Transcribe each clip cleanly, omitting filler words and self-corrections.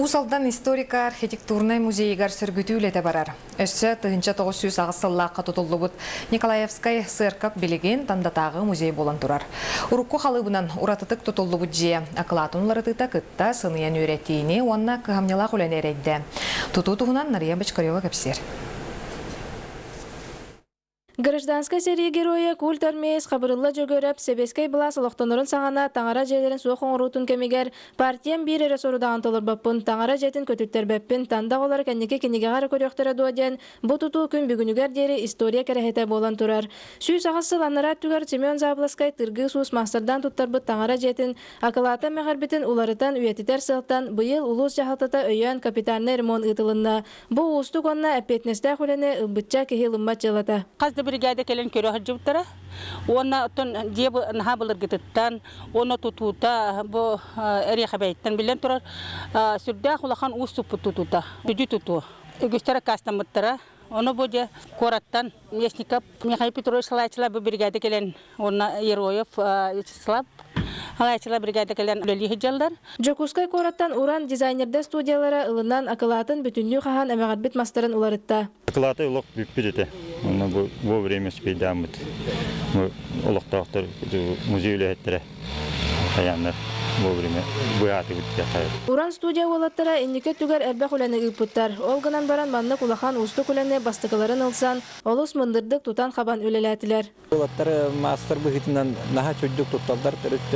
Уус Алдан историко-архитектурнай музейыгар сөргүтүү үлэтэ барар. Өссө 1908 сыллаахха тутуллубут Николаевскай сыаркап билигин Тандатааҕы музей буолан турар. Урукку халыыбынан уратытык тутуллубут дьиэ акылаатын уларытыыта кытта сыныйан үөрэтиини уонна кыһамньылаах үлэни эрэйдэ. Тутуу туһунан Нария Бочкарева кэпсиир. Гражданскай сэрии геройа культ армеец Хабырылла Дьөгүөрэп сэбиэскэй былаас олохтонорун саҕана таҥара дьиэлэрин суох оҥоруутун кэмигэр партиям биир эрэ сорудаҕын толорбоппун, таҥара дьиэтин көтүттэрбэппин, танда оҕолор кэнники кинигэҕэ эрэ көрүөхтэрэ дуо диэн бу тутуу күн бүгүнүгэр диэри история кэрэһитэ буолан турар. 108 сыл анараа өттүгэр Семен Заблоскай Тыргыыс уус маастардаан туттарбыт таҥара дьиэтин акылаата мэҕэрбитин уларытан үйэтитэр сыалтан быйыл улуус дьаһалтата өйөөн капитальнай ремонт ыытылынна. Бу уустук уонна эппиэтинэстээх үлэни ылбычча киһи ылыммат дьыалата. Хас да биригээдэ кэлэн көрө сылдьыбыттара. Уонна оттон дьиэ наһаа былыргытыттан уонна тутуута бу эриэхэбэйиттэн биллэн турар сүрдээх улахан уустукпут тутуута, сүдү тутуу. Үгүстэр аккаастаммыттара. Ону бу дьэ куораттан Местников Михаил Петрович салайааччылар бу биригээдэ кэлэн уонна Ероев Вячеслав салайааччылар биригээдэ кэлэн үлэлии сылдьаллар. Дьокуускай куораттан Уран дизайнердар студиялара ылынан акылаатын бүтүннүү хаһан эмэҕирбит мастарын уларытта. Акылаата олох бүппүт этэ. Онно бу вовремя успейдааммыт. Олохтоохтор музей үлэһиттэрэ хайааннар вовремя быһаатыбыт диэххэ. Уран студия уолаттара инники өттүгэр элбэх үлэни ыыппыттар. Ол гынан баран маннык улахан уустук үлэни бастакыларын ылсан, олус мындырдык тутан-хабан үлэлээтилэр. Уолаттар маастар быһыытынан наһаа чуйдук тутталлар, төрүт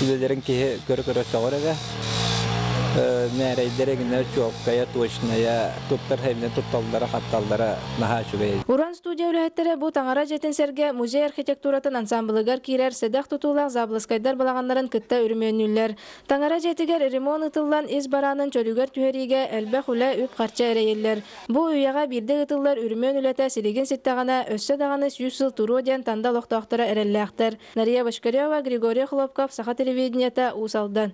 үлэлэрин киһи көрө-көрө сөҕөр эрэ. Мээрэйдэрэ гинэ чуолкайа, точная, туттар хэбинэ тутталлара, хатталлара наһаа үчүгэй. Уран студия үлэһиттэрэ бу таҥара дьиэтин сэргэ музей архитектуратын ансамблыгар киирэр сэдэх тутуулаах Заблоскайдар балаҕаннарын кытта өрөмүөннүүллэр. Таҥара дьиэтигэр ремонт ыытыллан ис бараанын чөлүгэр түһэриигэ элбэх үлэ, үп-харчы эрэйиллэр. Бу үйэҕэ биирдэ ыытыллар үрүмүөн үлэтэ силигин ситтэҕинэ, өссө даҕаны 100 сыл туруо диэн Танда олохтоохторо эрэллээхтэр. Нария Бочкарева, Григорий Хлопков, Саха телевидениета, Уус Алдан.